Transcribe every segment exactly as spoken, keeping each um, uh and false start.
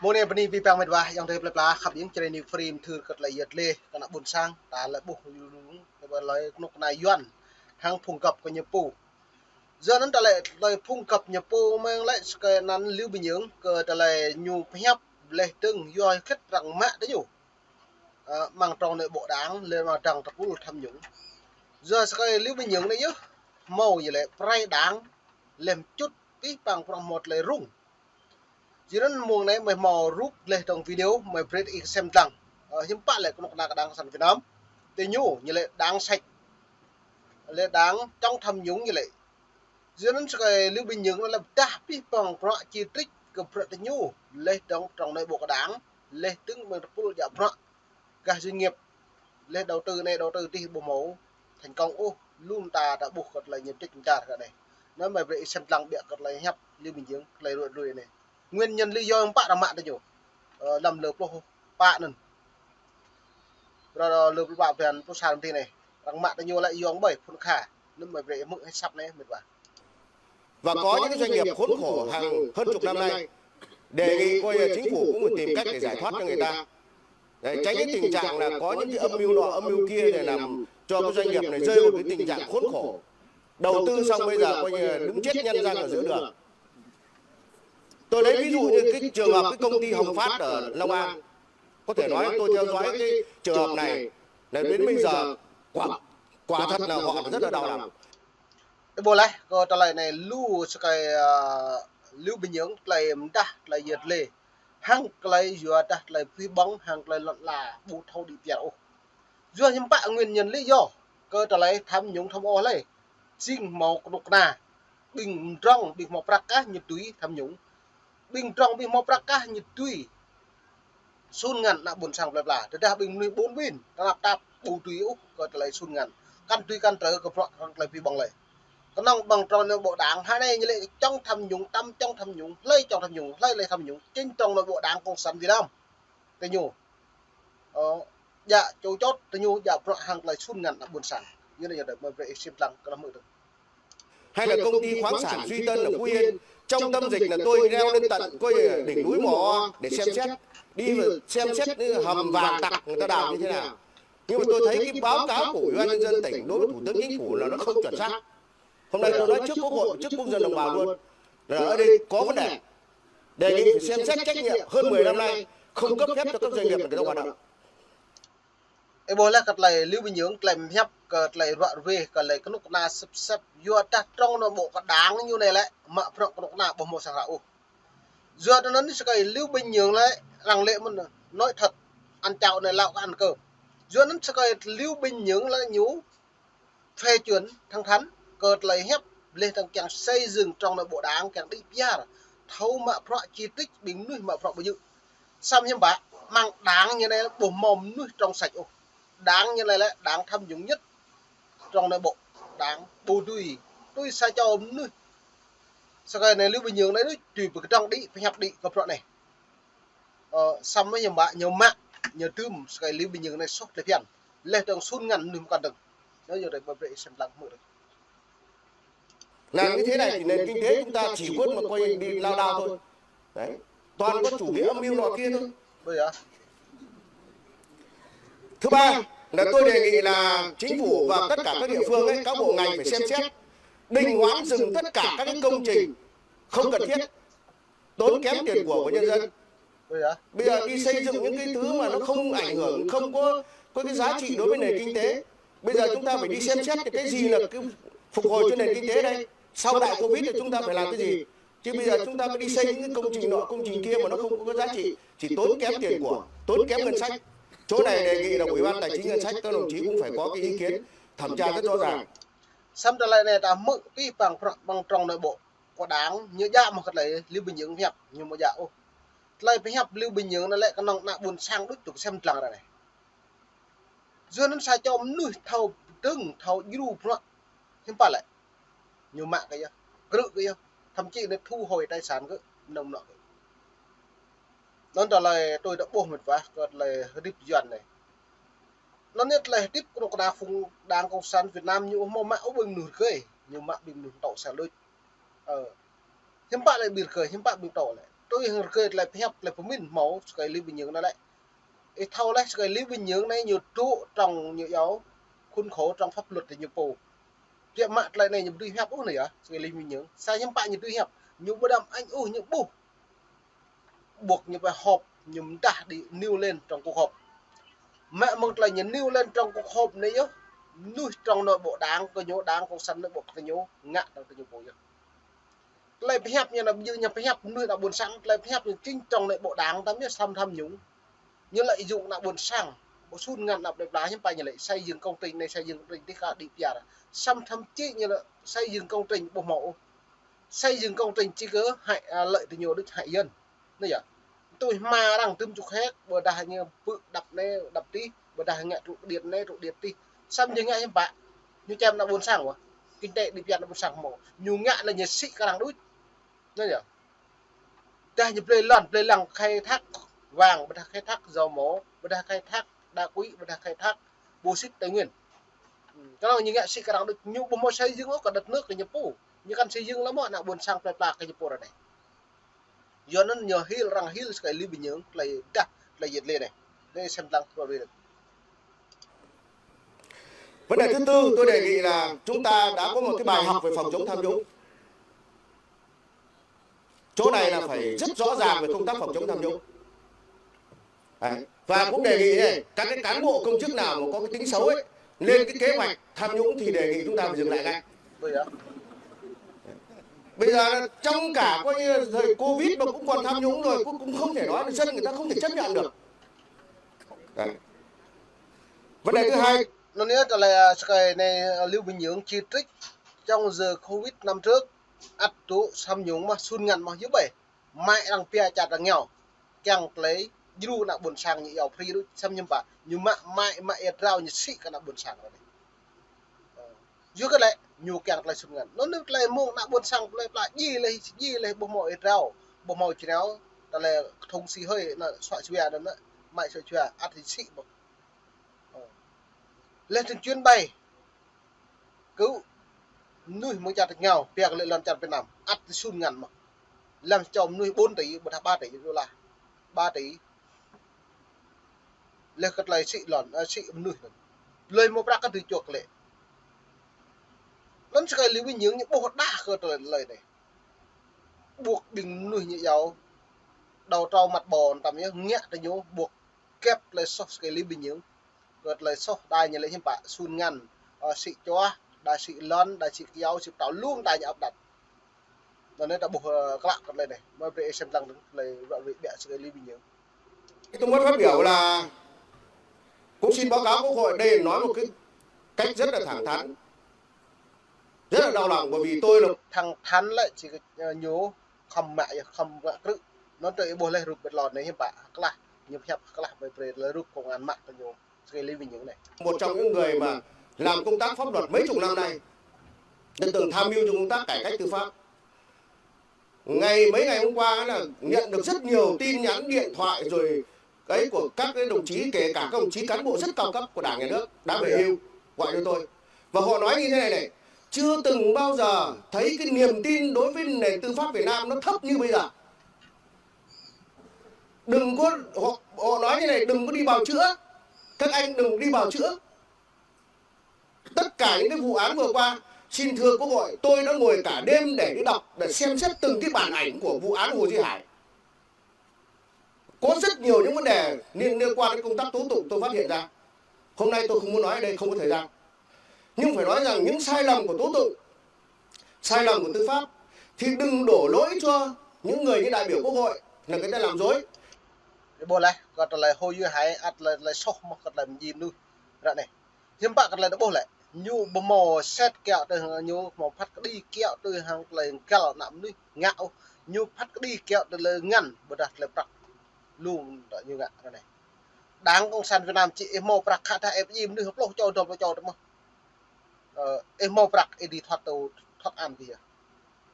Mơ̆ng anai bơni abih bang met wa, ayŏng adơi plơi pla khăp ƀing čơđai ñu free mơthưr kơ tơlơi yơh lĕ kơ ană ƀôn sang, ta lĕ ƀuh lu lu, kơ ƀing tơlơi kơnuk kơna Yuan, hăng phung găp kơ ñu pô. Yua anŭn ta lĕ tơlơi phung găp ñu pô mơ̆ng lĕ sơkơi anăn Liu Binh Yung kơ tơlơi ñu pơhiăp leh dơ̆ng yua khĭt arăng mă tơ ñu. Ơ, amăng trong anai ƀô̆ đảng, leh amăng dang tơpul tham nhũng. Yua sơkơi Liu Binh Yung anai yơh, hmâo ñu lĕ prai đảng, leh mčŭt pih pang prong hmâo tơlơi rŭng. Yua anŭn mơ̆ng anai mơi hmâo rup leh dơ̆ng video, mơi brơi ih sem lăng. Ơ, hiư̆m pă lĕ kơnuk kơna kơ đảng cộng sản Việt Nam. Tơ ñu, ñu lĕ đảng sạch. Lĕ đảng chống tham nhũng ñu lĕ. Yua anŭn sơkơi Liu Binh Yung anŭn lĕ pơdah pih pang bruă či trích kơ bruă tơ ñu. Leh dơ̆ng trong anai ƀô̆ kơ đảng, leh dơ̆ng ƀing tơpul djă bruă. Gah doanh nghiệp, leh đầu tư anai đầu tư dih ƀu hmâo thành công ôh, lu mơta ta ƀuh kơ tơlơi ñu trích mơ̆ng čar kơ anai. Anŭn mơi brơi ih sem lăng biă kơ tơlơi hiăp Liu Binh Yung, tơlơi ruă ruai anai. Nguyên nhân lý do hiư̆m pă arăng mă tơ ñu. Ơ, lăm lơ pluh pă anŭn. Ră ră lơ pluh pă blan pluh sa rơma tih anai. Arăng mă tơ ñu lĕ yua ƀơi phun kha. Anŭn mơi brơi ih hmư̆ hĭ asăp anai, met wa. Và có những cái doanh nghiệp khốn khổ hàng hơn chục năm nay, đề nghị coi là chính phủ cũng phải tìm cách để giải thoát cho người ta. Đấy, tránh cái tình trạng là có những cái âm mưu nọ, âm mưu kia để làm cho cái doanh nghiệp này rơi vào cái tình trạng khốn khổ. Đầu tư xong bây giờ coi như là đứng chết nhăn răng ở giữa đường. Tôi lấy ví dụ như cái trường hợp cái công ty Hồng Phát ở Long An. Có thể nói tôi theo dõi cái trường hợp này là đến bây giờ quả, quả thật là họ rất là đau lòng. Ơ, ƀuh leh, kơ tơlơi anai lu sơkơi, ơ, Liu Binh Yung tơlơi mơdah, tơlơi yơh lĕ. Hăng tơlơi yua dah tơlơi pơhiăp ƀơ̆ng, hăng tơlơi lŏn ala ƀu thâo đĭ piar ôh. Yua hiư̆m pă nguyên nhân lý do kơ tơlơi tham nhũng tham ô lĕ. Jing hmâo kơnuk kơna. Ƀing mdrŏng, ƀing hmâo prăk kah ñu tui tham nhũng. Ƀing mdrŏng, ƀing hmâo prăk kah ñu tui sun ngăn ană ƀôn sang plơi pla. Tơdah ƀing mơnuih ƀun ƀin, tơnap tap, ƀu tui ôh kơ tơlơi sun ngăn. Kăn tui kăn trơ kơ bruă kơ tơlơi pơhiăp ƀơ̆ng lĕ. Kơnơ̆ng ƀơ̆ng trong anai ƀô̆ đảng, hă anai ñu lĕ chống tham nhũng, tăm chống tham nhũng, hlơi chống tham nhũng, hlơi lĕ tham nhũng, chính trong anai ƀô̆ đảng cộng sản Việt Nam. Tơ ñu. Ơ, djă čô čôt, tơ ñu djă bruă hăng tơlơi sun ngăn ană ƀôn sang. Yua anai yơh mơi brơi ih sem lăng kơ lăm mơ̆ tơ. Hay là công ty khoáng sản Duy Tân ở Phú Yên, trong tâm dịch là tôi leo lên tận coi đỉnh núi Mò để xem xét, đi xem xét những hầm vàng tặc người ta đào như thế nào. Nhưng mà tôi thấy cái báo cáo của Ủy ban Nhân dân tỉnh đối với Thủ tướng Chính phủ là nó không chuẩn xác. Hôm nay tôi nói trước Quốc hội, trước quốc dân đồng bào luôn là ở đây có vấn đề. Đề nghị phải xem xét trách nhiệm hơn mười năm nay không cấp phép cho các doanh nghiệp người ta hoạt động. Ơ, ƀuh leh kơ tơlơi Liu Binh Yung, tơlơi pơhiăp kơ tơlơi ruă ruai, kơ tơlơi kơnuk kơna sĕp sĕp, yua dah trong anai ƀô̆ kơ đảng ñu anai lĕ, mă bruă kơnuk kơna ƀu hmâo sang ră ôh. Yua anŭn sơkơi Liu Binh Yung lĕ, arăng lĕ mơ̆n nói thật, ăn cháo anai lăo kơ ăn cơm. Yua anŭn sơkơi Liu Binh Yung lĕ ñu phê chuẩn thẳng thắn kơ tơlơi hiăp, leh dơ̆ng kiăng xây dựng trong anai ƀô̆ đảng kiăng đĭ piar, thâo mă bruă či trích ƀing mơnuih mă bruă ƀu djơ̆. Samơ̆ hiư̆m pă, amăng đảng ñu anai ƀu hmâo mơnuih trong sạch ôh. Đảng ñu anai lĕ đảng tham nhũng nhất trong anai ƀô̆ đảng, ƀu tui, tui sa čô mơnuih. Sơkơi anai Liu Binh Yung anai tui pơkơdơ̆ng đĭ, pơhiăp đĭ kơ bruă anai. Ơ, samơ̆ hiư̆m pă ñu mă, ñu dưm sơkơi Liu Binh Yung anai soh tơlơi phiăn. Leh dơ̆ng sun ngăn mơnuih mơkăn dơ̆ng. Anŭn yơh dah mơi brơi ih sem lăng mơ̆ tơ. Làm như thế này thì nền kinh tế chúng ta chỉ biết mà coi đi lao đao thôi. Đấy. Toàn có chủ nghĩa âm mưu nọ kia thôi. Bây giờ. Thứ ba là tôi đề nghị là chính phủ và tất cả các địa phương ấy, các bộ ngành phải xem xét đình hoãn dừng tất cả các cái công trình không cần thiết, tốn kém tiền của của nhân dân. Bây giờ đi xây dựng những cái thứ mà nó không ảnh hưởng, không có có cái giá trị đối với nền kinh tế. Bây giờ chúng ta phải đi xem xét cái gì là cái phục hồi cho nền kinh tế đây. Sau đại Covid thì chúng ta phải làm cái gì? Chứ bây giờ chúng ta cứ đi xây những cái công trình nọ công trình kia mà nó không có giá trị, chỉ tốn kém tiền của, tốn kém ngân sách. Chỗ này đề nghị là Ủy ban Tài chính Ngân sách các đồng chí cũng phải có cái ý kiến thẩm tra rất rõ ràng. Samơ̆ tơlơi anai ta hmư̆ pih pang prăk ƀơ̆ng trong anai ƀô̆ kơ đảng, ñu djă mơ̆ kơ tơlơi Liu Binh Yung pơhiăp, ñu ƀu djă ôh. Tơlơi pơhiăp Liu Binh Yung anai lĕ kơnơ̆ng ană ƀôn sang đôč tŭ sem lăng ră anai. Yua anŭn sa čô mơnuih thâo dơ̆ng, thâo djru bruă, hiư̆m pă lĕ. Ñu mă kơ yơh, krư̆ kơ yơh, thậm chí anai thu hồi tài sản kơ, mơnơ̆ng mơnŏ kơ. Anŭn tơlơi tui ta ƀuh met wa, kơ tơlơi hơdip Yuan anai. Anŭn anai tơlơi hơdip kơnuk kơna phung đảng cộng sản Việt Nam ñu hmâo mă ôh ƀing mơnuih rơgơi, ñu mă ƀing mơnuih tŏ sa lôč. Ơ. Hiư̆m pă lĕ ƀing rơgơi, hiư̆m pă ƀing tŏ lĕ. Tui hăng rơgơi tơlơi pơhiăp, tơlơi pơmĭn hmâo, sơkai Liu Binh Yung anai lĕ. Ih thâo laih sơkai Liu Binh Yung anai ñu truh trong ñu yua khuôn khổ trong pháp luật ñu pô. Biă mă tơlơi anai ñu ƀu dưi pơhiăp ôh anai yơh, sơkai Liu Binh Yung. Sa hiư̆m pă ñu dưi pơhiăp, ñu ƀu đăm añ ôh, ñu ƀuh. Buộc ñu pơhŏp, ñu mơdah đĭ nêu lên trong cuộc họp. Mă mơ̆ng tơlơi ñu nêu lên trong cuộc họp anai yơh, mơnuih trong nội bộ đảng kơ ñu, đảng cộng sản nội bộ kơ ñu, ngă trong kơ ñu pô yơh. Tơlơi pơhiăp ñu anai ƀu djơ̆ ñu pơhiăp mơnuih ană ƀôn sang, tơlơi pơhiăp ñu chính trong nội bộ đảng tăm yơh, samơ̆ tham nhũng. Ñu lợi dụng ană ƀôn sang, ƀu sun ngăn ană plơi pla, hiư̆m pă ñu lĕ xây dựng công trình anai, xây dựng công trình tih kơ đĭ pơyar. Samơ̆ thậm chí ñu lĕ xây dựng công trình ƀu hmâo ôh. Xây dựng công trình chỉ có hại, à, lợi cho ñu đôč hại dân. Anai yơh. Tui hma arăng tơm čuk hek, ƀôdah ñu pư̆ đăp anai, đăp tih, ƀôdah ngă trụ điện anai, trụ điện tih. Samơ̆ ñu ngă hiư̆m pă. Ñu čem ană ƀôn sang wơ̆t. Kinh tế đĭ pơyar ană ƀôn sang hmâo. Ñu ngă lĕ ñu sĭ kơ arăng đôč. Anai yơh. Dah ñu blơi lŏn, blơi lăng khai thác vàng, ƀôdah khai thác dầu mỏ, ƀôdah khai thác đá quý, ƀôdah khai thác bô xít Tây Nguyên. Ư, kơnơ̆ng ñu ngă sĭ kơ arăng đôč, ñu ƀu hmâo xây dựng ôh kơ đất nước kơ ñu pô. Ñu kăn xây dựng lăm mơ̆ ană ƀôn sang plơi pla kơ ñu pô ră anai. Yua anŭn ñu hil, arăng hil sơkai Liu Binh Yung, tơlơi dah, tơlơi yet lĕ anai. Anai sem lăng kơ ƀing đôč. Vấn đề thứ tư, tôi đề nghị là chúng ta đã có một cái bài học về phòng chống tham nhũng. Chỗ này là phải rất rõ ràng về công tác phòng chống tham nhũng. Đấy. Và cũng đề nghị này, các cái cán bộ công chức nào mà có cái tính xấu ấy, lên cái kế hoạch tham nhũng thì đề nghị chúng ta phải dừng lại ngay. Bây giờ trong cả coi như thời Covid mà cũng còn tham nhũng rồi, cũng, cũng không thể nói là dân người ta không thể chấp nhận được. Đấy. Vấn đề thứ hai. Anŭn yơh, tơlơi, à, sơkai anai, à, Liu Binh Yung chỉ trích trong giờ Covid năm trước, ăt tŭ tham nhũng mơ̆, sun ngăn mơ̆, yua ƀơi mă arăng pia čar arăng ngeo. Kiăng tơlơi djru ană ƀôn sang ñu yua free đôč, samơ̆ hiư̆m pă. Ñu mă, mă, mă ia drao ñu sĭ kơ ană ƀôn sang anai. Yua kơ lĕ, ñu kiăng tơlơi sun ngăn. Anŭn yơh tơlơi mơ̆ng ană ƀôn sang plơi pla djai laih, djai laih ƀu hmâo ia drao, ƀu hmâo čơnao, tơlơi kơthŭng xì hơi, anŭn suă jua anŭn, mă suă jua, ăt sĭ ƀu. Ơ. Laih dơ̆ng chuyến bay. Kơ mơnuih mơ̆ng čar tač ngao, pia kơ lĕ lŏn čar Việt Nam, ăt tơlơi sun ngăn mơ̆n. Lăm čô mơnuih bốn tỷ, ƀôdah ba tỷ đô la. Ba tỷ. Laih kơ tơlơi sĭ lŏn, ơ, sĭ mơnuih lŏn. Tơlơi hmâo prăk kơ tui čuăk lĕ. Lŏn sơkai Liu Binh Yung ñu ƀuh đah kơ tơlơi, tơlơi anai. Buộc ƀing mơnuih ñu yua đầu trâu mặt bò tăm yơh, ngă tơ ñu buộc kĕp tơlơi soh sơkai Liu Binh Yung. Kơ tơlơi soh đa ñu lĕ hiư̆m pă, sun ngăn, ơ, sĭ čuah, đa sĭ lŏn, đa sĭ kyâo, sĭ pơtâo lŏm đa ñu ăp đăt. Anŭn anai ta ƀuh, ơ, klă kơ tơlơi anai. Mơi brơi sem lăng tơlơi ră ruai biă sơkai Liu Binh Yung. Tôi muốn phát biểu là cũng xin báo cáo Quốc hội, đây nói một cái cách rất là thẳng thắn, rất là đau lòng, bởi vì tôi là thẳng thắn lĕ či, ơ, ñu khŏm mă, khŏm mă krư̆. Anŭn tơ ih ƀuh laih rup ƀĕt lŏn anai hiư̆m pă, klah, ñu pơhiăp klah mơi brơi laih rup công an mă tơ ñu. Sơkai Liu Binh Yung anai. Một trong những người mà làm công tác pháp luật mấy chục năm nay, đã từng tham mưu cho công tác cải cách tư pháp. Ngày, mấy ngày hôm qua là nhận được rất nhiều tin nhắn, điện thoại rồi ấy của các cái đồng chí, kể cả các đồng chí cán bộ rất cao cấp của Đảng, Nhà nước đã về hưu gọi cho tôi. Và họ nói như thế này này, chưa từng bao giờ thấy cái niềm tin đối với nền tư pháp Việt Nam nó thấp như bây giờ. Đừng có, họ, họ nói như này, đừng có đi bào chữa. Các anh đừng đi bào chữa. Tất cả những cái vụ án vừa qua, xin thưa Quốc hội, tôi đã ngồi cả đêm để đi đọc, để xem xét từng cái bản ảnh của vụ án Hồ Duy Hải. Có rất nhiều những vấn đề liên, liên quan đến công tác tố tụng tôi phát hiện ra. Hôm nay tôi không muốn nói ở đây, không có thời gian. Nhưng phải nói rằng những sai lầm của tố tụng, sai lầm của tư pháp thì đừng đổ lỗi cho những người như đại biểu Quốc hội là người ta làm dối. Ih ƀuh laih, kơ tơlơi Hồ Duy Hải, ăt tơlơi, tơlơi soh mơ̆n kơ tơlơi mơjing mơnuih ră anai. Hiư̆m pă kơ tơlơi ta ƀuh lĕ, ñu ƀu hmâo sĕt kiaŏ tui hăng ñu hmâo phat kơđi kiaŏ tui hăng tơlơi găl ană mơnuih ngă ôh, ñu phat kơđi kiaŏ tơlơi ngăn, ƀôdah tơlơi prăk. Lŏm đa ñu ngă ră anai. Đảng Cộng sản Việt Nam či ih hmâo prăk khă dah ih pơjing mơnuih pluh čô, dua pluh čô tơ mơ̆n. Ơ, ih hmâo prăk ih đĭ thoát tơ, thoát án kơ yơh.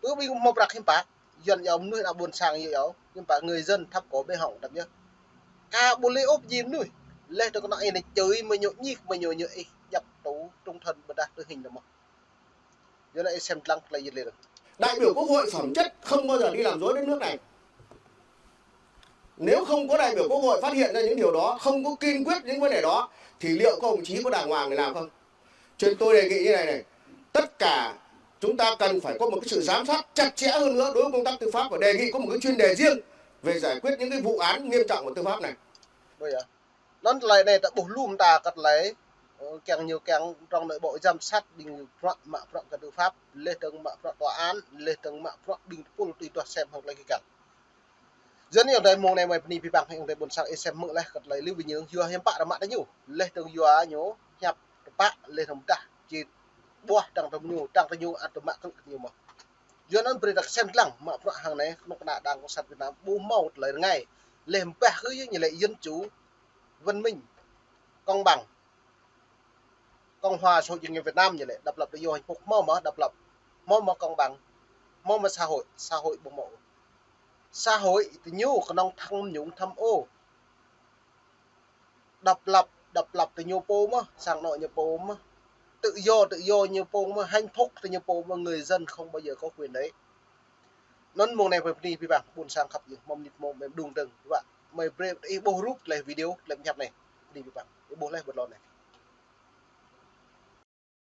Ƀu ƀing hmâo prăk hiư̆m pă, Yuan yua mơnuih ană ƀôn sang yua, hiư̆m pă người dân thâo kơ bê hŏng tăm yơh. Ka ƀu lĕ ôh pơjing mơnuih, laih tơ kơnơ̆ng ih anai čơi mơ̆ ñu ñik mơ̆ ñu ñu ih djăp tù trung thân ƀôdah tử hình tơ mơ̆n. Yua anai ih sem lăng tơlơi yet lĕ. Đại biểu Quốc hội phẩm chất không bao giờ đi làm dối đất nước này. Nếu không có đại biểu Quốc hội phát hiện ra những điều đó, không có kiên quyết những vấn đề đó, thì liệu các đồng chí có đàng hoàng để làm không? Cho nên tôi đề nghị như này này, tất cả chúng ta cần phải có một cái sự giám sát chặt chẽ hơn nữa đối với công tác tư pháp và đề nghị có một cái chuyên đề riêng về giải quyết những cái vụ án nghiêm trọng của tư pháp này. Ƀơi yơh. Anŭn tơlơi anai ta ƀuh lŏm ta kơ tơlơi, ơ, kiăng ñu kiăng trong nội bộ giám sát ƀing bruă mă bruă kơ tư pháp, laih dơ̆ng mă bruă tòa án, laih dơ̆ng mă bruă ƀing tơpul tui tuah sem hăng tơlơi kơkang. Yua anŭn yơh tơlơi mơ̆ng anai mơi bơni abih bang ayŏng adơi ƀôn sang ih sem hmư̆ laih kơ tơlơi liu ƀing ñu, yua hiư̆m pă ră mă tơ ñu, laih dơ̆ng yua ñu hiăp tơpă, laih dơ̆ng mơdah, či ƀuah dơ̆ng tơ ñu, dơ̆ng tơ ñu ăt tơmă krư̆ kơ ñu mơ̆n. Yua anŭn brơi ta kơsem lăng mă bruă hăng anai, kơnuk kơna Đảng Cộng sản Việt Nam ƀu hmâo tơlơi rơngai. Laih ƀah kơ yơh ñu lĕ dân chủ, văn minh, công bằng, Cộng hòa xã hội chủ nghĩa Việt Nam ñu lĕ, độc lập tự do hạnh phúc, hmâo mơ̆ độc lập, hmâo mơ̆ công bằng, hmâo mơ̆ xã hội, xã hội ƀu hmâo. Xã hội tơ ñu kơnơ̆ng tham nhũng tham ô. Độc lập, độc lập tơ ñu pô mơ̆n, sang anŏ ñu pô mơ̆n. Tự do, tự do ñu pô mơ̆n, hạnh phúc tơ ñu pô mơ̆n, người dân không bao giờ có quyền đấy. Anŭn mơ̆ng anai mơi bơni abih bang ƀôn sang khăp ih, mơ̆ng mơnit mơ̆ng mơi đung dơ̆ng, wă mơi brơi ih ƀuh rup laih video, laih pơhiăp anai. Bơni abih bang, ih ƀuh laih ƀơi lŏn anai.